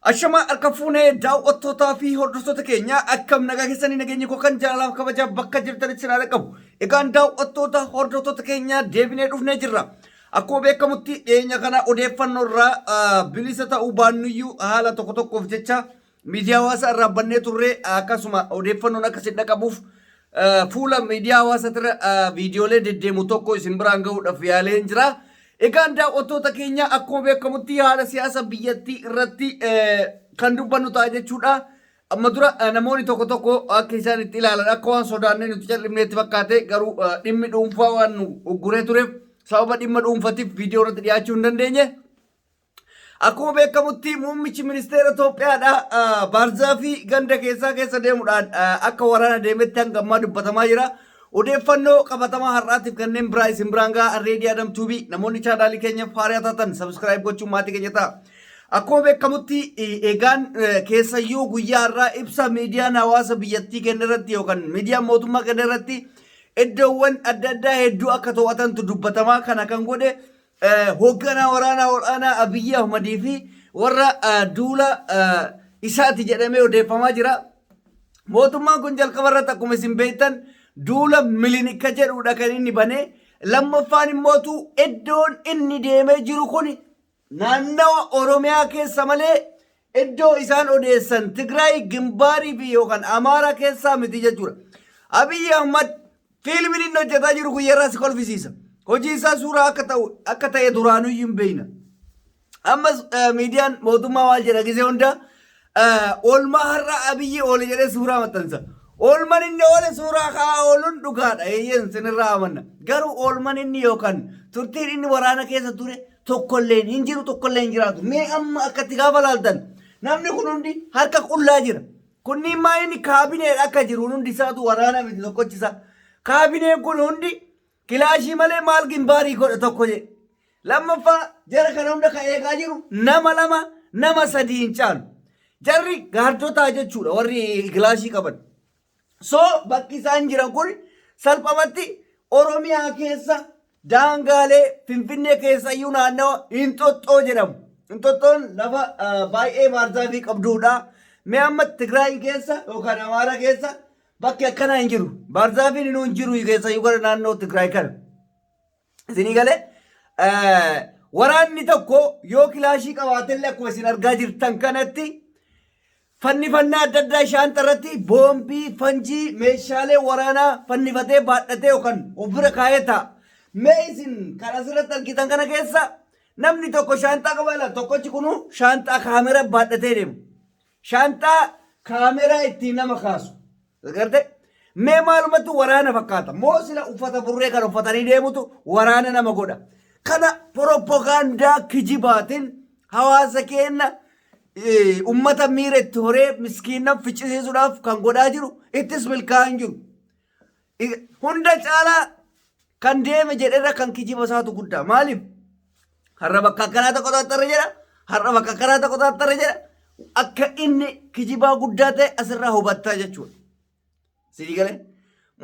Ashamaa harka fuunee daawwattootaa fi hordoftoota keenya, akkam nagaa keessanii? Nageenyi koo kan jaalalaaf kabajaa bakka jirtanitti sin haa dhaqqabu. Egaan daawwattoota, hordoftoota keenya, deebinee dhufnee jirra. Akkuma beekamutti dhiyeenya kana odeeffannoo irraa bilisa ta'uu baannuyyuu, haala tokko tokkoof jecha miidiyaa hawaasaa irraa bannee turre. Akkasuma odeeffannoon akka isin dhaqqabuuf fuula miidiyaa hawaasatirra viidiyoolee deddeemu tokko isin biraan gahuudhaaf yaaleen jira. Egaan daawwattoota keenya, akkuma beekamutti haala siyaasa biyyattii irratti kan dubbannu ta'a jechuudha. Amma dura namoonni tokko tokko akka isaan itti ilaalan akka waan sodaannee nuti cal'ifneetti fakkaate, garuu dhimmi dhuunfaa waan nu ugguree tureef, sababa dhimma dhuunfatiif viidiyoo irratti dhiyaachuu hin dandeenye. Akkuma beekamutti muummichi ministeera Itoophiyaadha. Baarzaafii ganda keessaa keessa deemuudhaan akka waraana deemetti hanga ammaa dubbatamaa jira. Odeeffannoo qabatamaa har'aatiif kanneen biraa isin biraan gahaa Arreedii Adam Tuubii. Namoonni chaanaalii keenyaaf haaraa taatan subscribe gochuun maatii keenya ta'a. Akkuma beekamutti egaan keessayyuu guyyaa har'aa ibsa miidiyaan hawaasa biyyattii kenne irratti yookaan miidiyaan mootummaa kenne irratti iddoowwan adda addaa hedduu akka to'atantu dubbatamaa. Kana kan godhe hoogganaa waraanaa ol'aanaa Abiyyi Ahmadii fi warra duula isaati jedhamee odeeffamaa jira. Mootummaan kun jalqaba irratti akkuma isin beektan duula Milinika jedhudha kan inni bane. Lammaffaan immootu iddoon inni deemee jiru kun naannawa Oromiyaa keessa malee iddoo isaan odeessan Tigraay gimbaarii fi yookaan Amaaraa keessaa miti jechuudha. Abiyyi Ahmad fiilmiin inni hojjetaa jiru guyyaarraa si kolfisiisa. Hojii isaa suuraa akka ta'u akka ta'e duraanuu hin beekna. Ammas miidiyaan mootummaa maal jedha? Gisee hunda oolmaa har'a Abiyyi oole jedhee suuraa maxxansa. Oolman inni oole suuraa ka'aa ooluun dhugaadha. Eeyyeen, sinirraa amanna. Garuu oolman inni yookaan turtiin inni waraana keessa ture tokkolleen hin jiru, tokkollee hin jiraatu. Mee amma akkatti gaafa laaltan namni kun hundi harka qullaa jira. Kunniin maa inni kaabineedha akka jiru, hundi isaatu waraana miti tokkochisa. Kaabineen kun hundi kilaashii malee maal gimbaarii godha tokko jedhe. Lammaffaa, jara kana hunda kan eegaa jiru nama lama, nama sadii hin caalu. Jarri gaardotaa jechuudha warri kilaashii qaban. So bakki isaan jiran kun salphamatti Oromiyaa keessa daangaalee Finfinnee keessa iyyuu naannawa Inxoxxoo jedhamu. Inxoxxoon lafa baay'ee baarzaafii qabduudha. Mee amma Tigraay keessa yookaan Amaara keessa bakki akkanaa hin jiru. Baarzaafiin inuu hin jiru keessa iyyuu gara naannoo Tigraay kana. Isinii galee, waraanni tokko yoo kilaashii qabaatellee akkuma isin argaa jirtan kanatti fannifannaa adda addaa shaanxa irratti boombii, fanjii, meeshaalee waraanaa fannifatee baadhatee yookaan of bira kaa'ee ta'a. Mee isin kan asirratti argitan kana keessa namni tokko shaanxaa qaba laata? Tokkochi kunuu shaanxaa kaameraa baadhatee deema. Shaanxaa kaameraa ittiin nama kaasu. Agartee? Mee maalumatti waraana fakkaata? Moo sila uffata burree kan uffatanii deemutu waraana nama godha? Kana propagaandaa kijibaatiin hawaasa keenya, ummata miira itti horee miskiina ficcisiisuudhaaf kan godhaa jiru, ittis milkaa'aa hin jiru. Hunda caalaa kan deeme jedherra kan kijiba isaatu guddaa. Maaliif? Har'a bakka akkanaa tokko xaxxarre jedha. Har'a bakka akkanaa tokko xaxxarre jedha. Akka inni kijibaa guddaa ta'e asirraa hubattaa jechuudha. Sidii galee?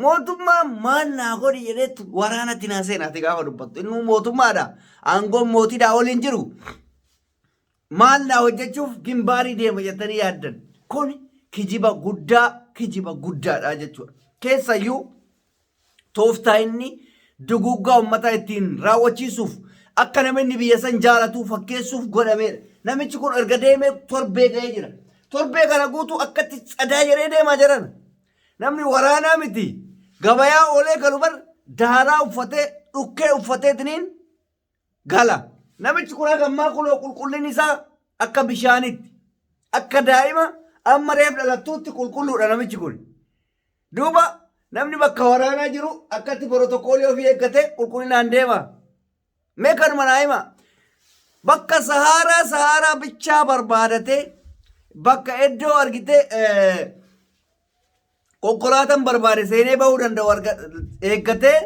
Mootummaa maal naa godhi jedheetu waraanatti naa seenaati gaafa dubbattu. Inni mootummaadha. Aangoon mootiidhaa ol hin jiru. Maal naa hojjechuuf gimbaarii deema jettanii yaaddan? Kun kijiba guddaa, kijiba guddaadha jechuudha. Keessayyuu tooftaa inni duguuggaa uummataa ittiin raawwachiisuuf, akka namni biyya san jaalatuu fakkeessuuf godhameedha. Namichi kun erga deemee torbee ga'ee jira. Torbee kana guutuu akkatti tsadaa jedhee deemaa jiran. Namni waraanaa miti. Gabayaa oolee galu bar daaraa uffatee, dhukkee uffateetiniin gala. Namichi kun haga ammaa kunoo qulqullinni isaa akka bishaanitti, akka daa'ima amma reef dhalattuutti qulqulluudha namichi kun. Duuba namni bakka waraanaa jiru akkatti porotokoolii ofii eeggatee qulqullinaan deema. Mee kanuma naa hima. Bakka Sahaaraa, Sahaaraa bichaa barbaadatee, bakka iddoo argitee konkolaataan barbaade seenee bahuu danda'u eeggatee,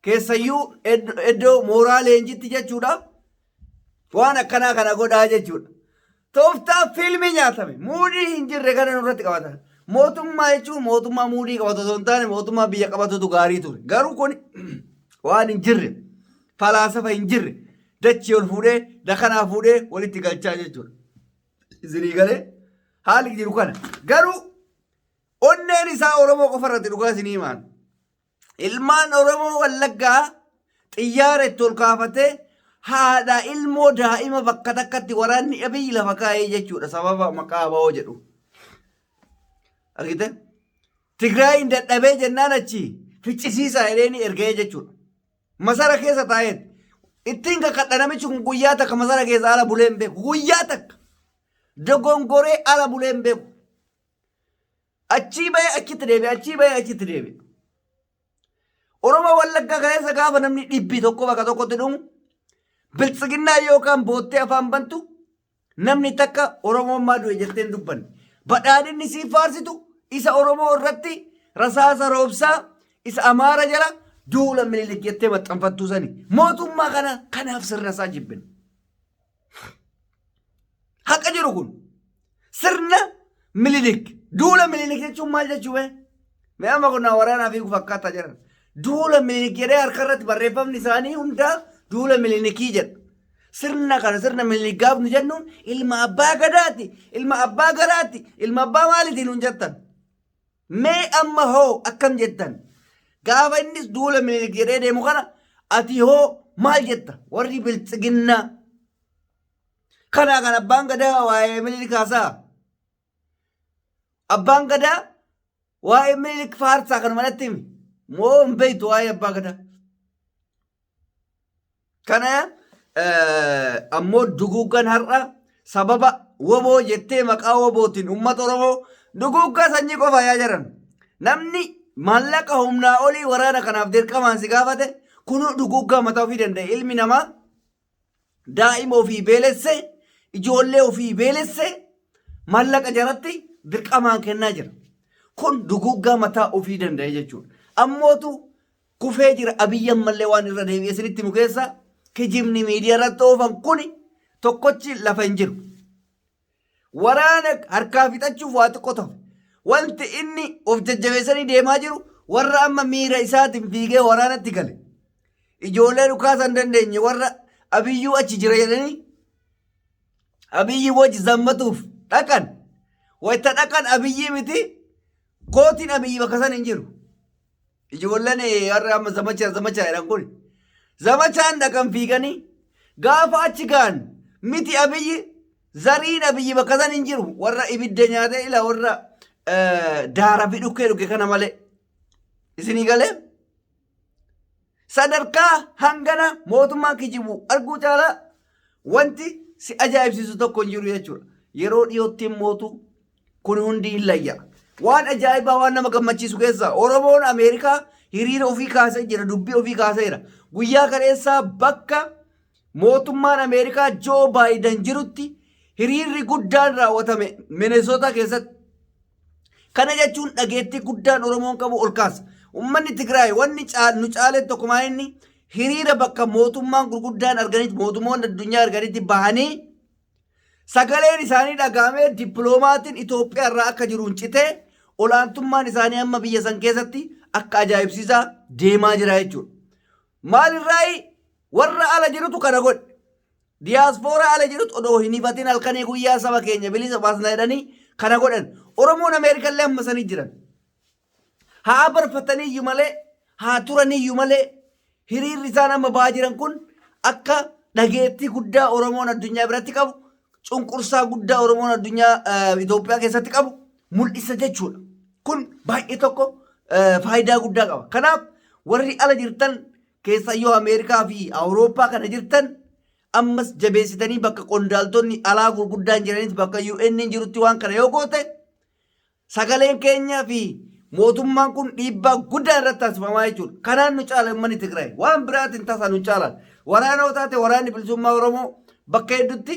keessayyuu iddoo mooraa leenjitti jechuudha. Waan akkanaa kana godhaa jechuudha. Tooftaa fiilmii nyaatame muudii hin jirre kana nurratti qabatan. Mootummaa jechuun mootummaa muudii qabatu osoo hin taane mootummaa biyya qabatutu gaarii ture. Garuu kun waan hin jirre, falaasafa hin jirre dachii ol fuudhee dakanaa fuudhee walitti galchaa jechuudha. Isinii galee haalli jiru kana. Garuu onneen isaa Oromoo qofa irratti dhugaa isinii himaan. Ilmaan Oromoo Wallaggaa xiyyaara itti ol kaafatee haadha ilmoo daa'ima bakka takkatti waraanni Abiyyi lafa kaa'ee jechuudha sababa maqaa ABO jedhu. Argite? Tigraayin dadhabee jennaan achi ficcisiisaa jedheeni ergee jechuudha. Masara keessa taa'eet. Ittiin kakadha namichi kun guyyaa takka masara keessa ala bulee hin beeku. Guyyaa takka. Dogongoree ala bulee hin beeku. Achii bahee achitti deebi'a. Achii bahee achitti deebi'a. Oromoo Wallaggaa keessa gaafa namni dhibbi tokko bakka tokkotti dhumu biltsiginnaa yookaan boottee afaan bantu namni takka Oromoon maa du'e jettee hin dubbanne. Badhaadhinni sii faarsitu isa Oromoo irratti rasaasa roobsaa isa Amaara jala duula Minilik jettee maxxanfattuu sani. Mootummaa kana kanaaf sirna isaa jibbina. Haqa jiru kun sirna Minilik duula Minilik jechuun maal jechuu bee? Mee amma kun waraanaa fiigu fakkaata jedhan. Duula Minilik jedhee harka irratti barreeffamni isaanii hundaa duula Minilikii jedha. Sirna kana sirna Minilik gaaf nu jennuun ilma abbaa gadaati, ilma abbaa garaati, ilma abbaa maaliiti nuun jettan. Mee amma hoo akkam jettan? Gaafa innis duula Minilik jedhee deemu kana ati hoo maal jetta? Warri biltsiginnaa. Kanaa kan abbaan gadaa waa'ee Minilik haasa'a. Abbaan gadaa waa'ee Minilik faarsaa kanuma natti himi. Moo hin beektu waa'ee abbaa gadaa? Kana ammoo duguuggan har'a sababa woboo jettee maqaa wobootiin uummata Oromoo duguuggaa sanyii qofa yaa jiran. Namni maallaqa humnaa olii waraana kanaaf dirqamaan si gaafate kunuu duguuggaa mataa ofii danda'e ilmi namaa daa'ima ofii beelesse ijoollee ofii beelesse maallaqa jaratti dirqamaan kennaa jira. Kun duguuggaa mataa ofii danda'e jechuudha. Ammootu kufee jira Abiyyi ammallee waan irra deebi'ee isinitti himu keessa kijibni miidiyaa irratti oofan kuni tokkochi lafa hin jiru. Waraana harkaa fixachuuf waa xiqqoo tafe. Wanti inni of jajjabeessanii deemaa jiru warra amma miira isaatiin fiigee waraanatti gale. Ijoollee dhukaasa hin dandeenye warra Abiyyuu achi jira jedhanii Abiyyi wajji zammatuuf dhaqan. Wayita dhaqan Abiyyii miti kootiin Abiyyi bakka san hin jiru. Ijoolleen warra amma zamachaa zamachaa jedhan kun zamachaan dhaqan fiiganii gaafa achi ga'an miti Abiyyi zariin Abiyyi bakka san hin jiru warra ibidda nyaatee ila warra daara fi dhukkee dhukke kana malee isinii galee sadarkaa hangana mootummaan kijibu arguu caalaa wanti si ajaa'ibsiisu tokko hin jiru jechuudha. Yeroo dhiyootti mootu kun hundi hin layya. Waan ajaa'ibaa waan nama gammachiisu keessaa Oromoon Ameerikaa hiriira ofii kaasee jira, dubbii ofii kaaseera. Guyyaa kaleessaa bakka mootummaan Ameerikaa Joo Baayiden jirutti hiriirri guddaan raawwatame Mineesootaa keessatti. Kana jechuun dhageettii guddaan Oromoon qabu ol kaasa. Uummanni Tigraay wanni nu caalee tokko maa inni hiriira bakka mootummaan gurguddaan arganitti mootummoonni addunyaa arganitti bahanii sagaleen isaanii dhaga'amee dippiloomaatiin Itoophiyaa irraa akka jiru hin citee olaantummaan isaanii amma biyya san keessatti akka ajaa'ibsiisaa deemaa jira jechuudha. Maalirraayi warra ala jirutu kana godhe. Diyaaspooraa ala jirutu odoo hin hifatin halkanii guyyaa saba keenya bilisa baasna jedhanii kana godhan. Oromoon Ameerikallee amma sanii jiran. Haa barfataniyyuu malee haa turaniyyuu malee hiriirri isaan amma ba'aa jiran kun akka dhageettii guddaa Oromoon addunyaa biratti qabu cunqursaa guddaa Oromoon addunyaa Itoophiyaa keessatti qabu mul'isa jechuudha. Kun baay'ee tokko faayidaa guddaa qaba. Kanaaf warri ala jirtan keessayyuu Ameerikaa fi Awurooppaa kana jirtan ammas jabeessitanii bakka qondaaltonni alaa gurguddaan jiranitti bakka UN jirutti waan kana yoo goote sagaleen keenya fi mootummaan kun dhiibbaa guddaa irratti taasifamaa jechuudha. Kanaan nu caala uummanni Tigraay. Waan biraatiin tasa nu caalan. Waraana yoo taate waraanni bilisummaa Oromoo bakka hedduutti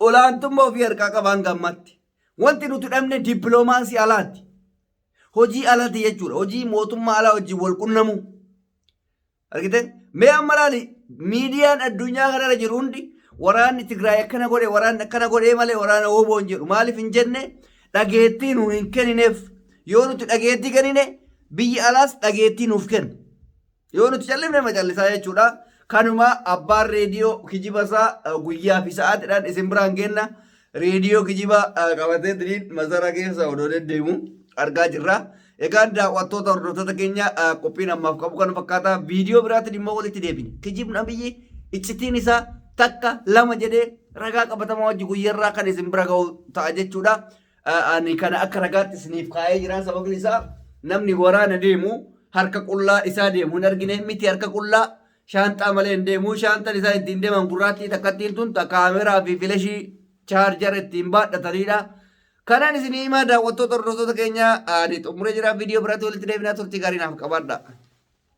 olaantummaa ofii harkaa qaba hanga ammaatti. Wanti nuti dhabne dippiloomaasii alaati. Hojii alaati jechuudha. Hojii mootummaa alaa wajjin wal qunnamuu. Argite? Mee amma laali miidiyaan addunyaa kanarra jiru hundi waraanni Tigraay akkana godhe waraanni akkana godhee malee waraana WBO hin jedhu. Maaliif hin jenne dhageettii nu hin kennineef. Yoo nuti dhageettii kennine biyyi alaas dhageettii nuuf kenna. Yoo nuti callifne ma callisaa jechuudha. Kanuma abbaan reediyoo kijiba isaa guyyaa fi sa'aatiidhaan isin biraan geenna. Reediyoo kijibaa qabatee diriin masaraa keessa odoo deddeemu argaa jirra. Egaan daawwattoota hordoftoota keenya qophiin ammaaf qabu kana fakkaata. Viidiyoo biraatiin immoo walitti deebina. Kijibni Abiyyi iccitiin isaa takka lama jedhee ragaa qabatamaa wajji guyyarraa kan isin bira ga'u ta'a jechuudha. Ani kana akka ragaatti isiniif kaa'ee jira. Sababni isaa namni waraana deemu harka qullaa isaa deemu hin argine miti harka qullaa shaanxaa malee hin deemu. Shaanxaan isaan ittiin deeman gurraattii takkattiin tun ta kaameraa fi filashii chaarjara ittiin baadhatanidha. Kanaan isinii himaa daawwattoota hordoftoota keenya ani xumuree jira. Viidiyoo biraatti walitti deebinaa turtii gaarii naaf qabaadha.